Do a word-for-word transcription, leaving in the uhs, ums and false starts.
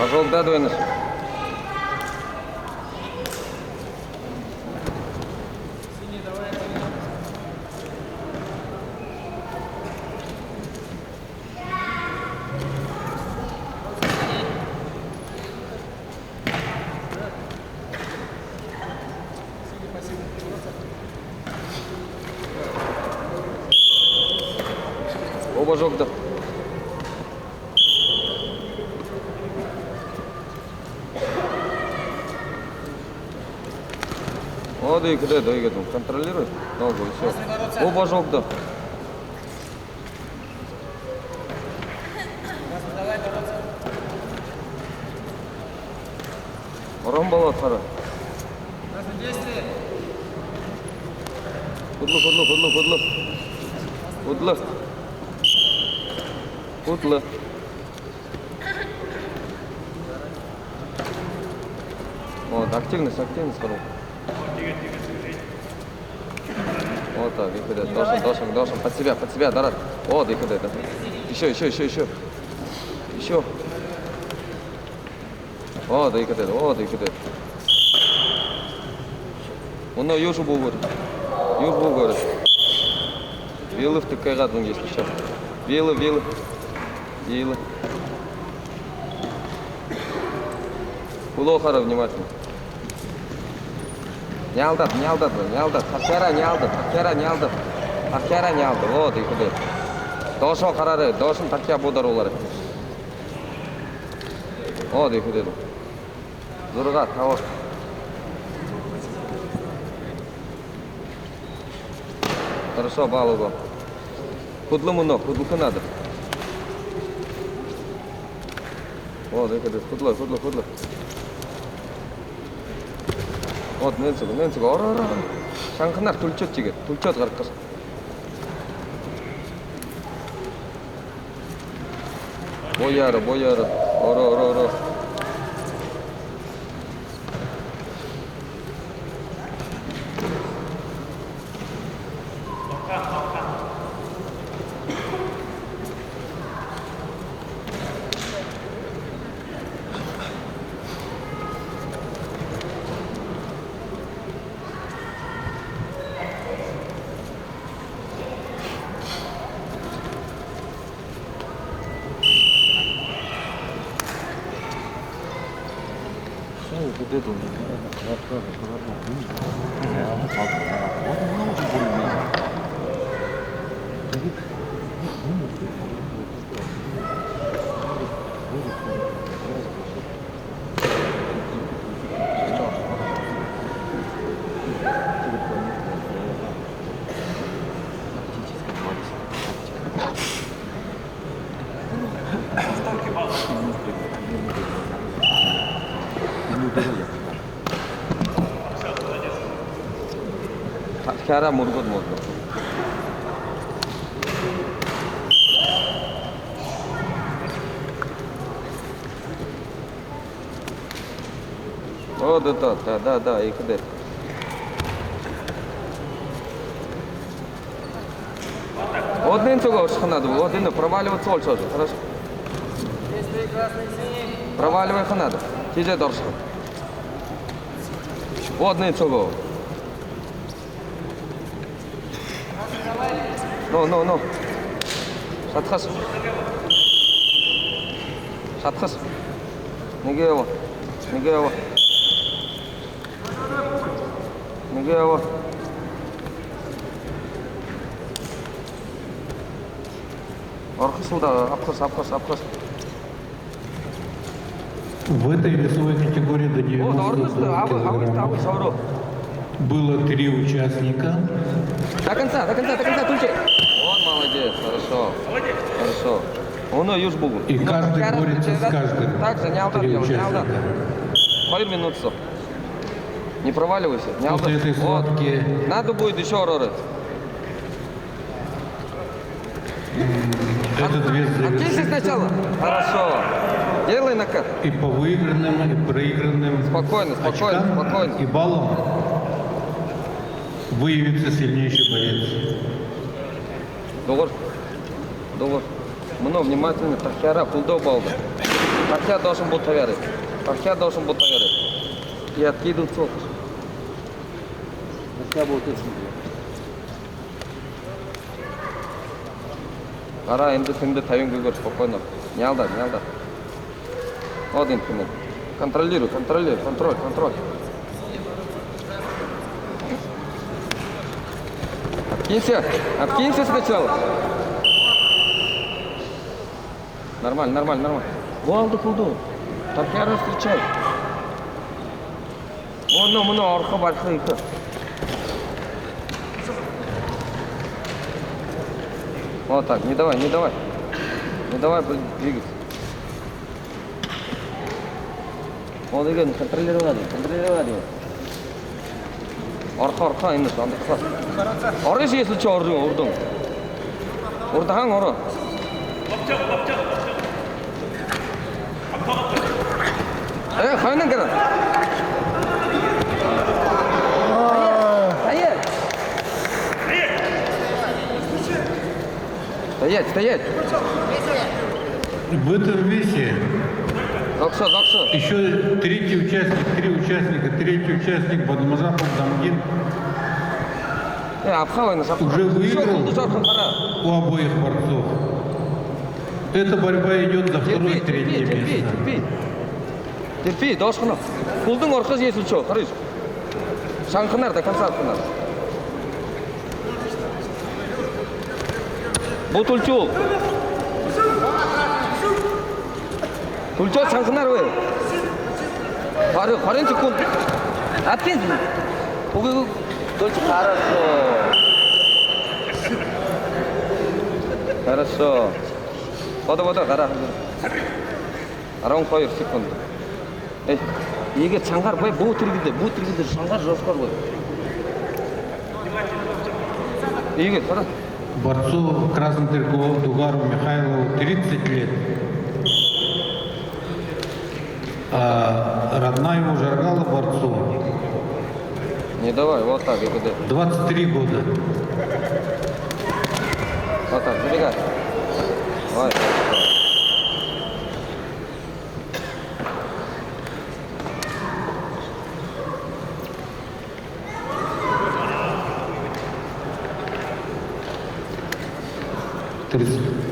Ожогдоод байнаш. Оба ожогдоо. О, да и куда, да и куда. Контролируй. Ногу, и всё. Оба ожогдоо. Орон болоод хара. Хүдэлөө, хүдэлөө, хүдэлөө, хүдэлөө. Хүдэлөө. Хүдэлөө. О, активность, активность, хорош. Вот так, и вперёд. Доошонь, доошонь, доошонь. Под себя, под себя, Дарат. Вот, и вперёд, да. Ещё, ещё, ещё, ещё. Ещё. Вот, и вперёд, вот, и вперёд. Мүнөө юушье бү гү. Юушье бү гү. Вилов, ты кайгад вон, если чё. Вилов, Вилов. Вилов. Хүлөө хара внимательно. Няалдаад, няалдаад, няалдаад. Тархяараа няалдаад, тархяараа няалдаад. Тархяараа няалдаад. Вот, и вперёд. Доошоо хараарай, доошонь тархяа бү даруулаарай. Вот, и вперёд. Зургаа, таба. Хорошо, балл үгөө. Хүдэлөө мүнөө, хүдэлхэ надо. Вот, и вперёд, хүдэлөө, хүдэлөө, хүдэлөө. Вот, нэн сэг, нэн сэг, ороо, ороо, ороо. Шанханаар түлхижөөд тиигээд, түлхижөөд гаргахаш. Бу яараа, бу яараа. Ороо, ороо, ороо. Тархяараа мүргөөд, мүргөөд. О, да, да, да, да, да, и вперёд. Вот нэн сэг ошохо надо, вот энэ проваливаться болшоо. Хорошо. Проваливайха надо. Тиижэ дорошохо. Вот нэн сэг. Но, но, но. Шадахаш. Шадахаш. Нэгэ ябаа. Нэгэ ябаа. Нэгэ ябаа. Орохо сюда, абахаш, абахаш, абахаш. В этой весовой категории до девяносто килограммов было три участника. До конца, до конца, до конца, түлхижэ. Вот, молодец, хорошо. Хорошо. Оно юж бугу. И каждый борется с каждым. Так же, не алдат, не алдат. Пару минут всё. Не проваливайся, не алдат. После этой схватки надо будет ещё ороры. Этот вес завершится. Откинься сначала. Хорошо. Делай накат. И по выигранным, и проигранным очкам, и баллам выявится сильнейший боец. Спокойно, спокойно, спокойно. Дуугар. Дуугар. Мүнөө внимательно тархяараа хүлдөө болдо. Бархяа доошонь буу табяарай. Бархяа доошонь буу табяарай. И откидываться. Бархяа буу табяарай. Гараа эндэ тэндэ табингүйгөөр спокойно. Няалдаа, няалдаа. Вот энэ тэнэ. Контролируй, контролируй, контроль, контроль. Откинься, откинься сначала. Нормально, нормально, нормально. Гол да, гол да. Так я раз встречай. Вон, ну, мына орохо барихо ехэ. Вот так, не давай, не давай. Не давай, блин, двигаться. Вот, Игорь, контролировать, контролировать. Орохо, орохо, энэ ондохо. Орыш, если что, ордон, ордон. Урдаһаань оро. Э, хойно гараа. Ая. Стоять, стоять. В этом весе Зогсо, зогсо. Ещё третий участник, три участника, третий участник Бадмажапов Дамдин Э, абхаа байна, абхаа. Уже выиграл у обоих борцов. Эта борьба идёт за второе, третье место. Терпи, терпи, терпи. Терпи, доошохоно. Хүлдэн орохо, если что, харыш. Шанханаар, до конца шанханаар. Буу түлхюул. Түлхёөл, шанханаар бай. Хорин, хорин секунд. Откинь. Үгы, үгы. Түлхёөл, хорошо. Хорошо. Бодо, бодо, гараа. Арбан хоёр секунд. Эй, иигээд шангаар бай, буу тэргэдэ, буу тэргэдэ, шангаар жёсткоор бай. Иигээд, хараа. Борцу красный трико Дугару Михайлову тридцать лет. А Раднаеву Жаргалу борцу Не давай, вот так, и куда? Двадцать три года. Вот так, забегай. Давай. Тридцать.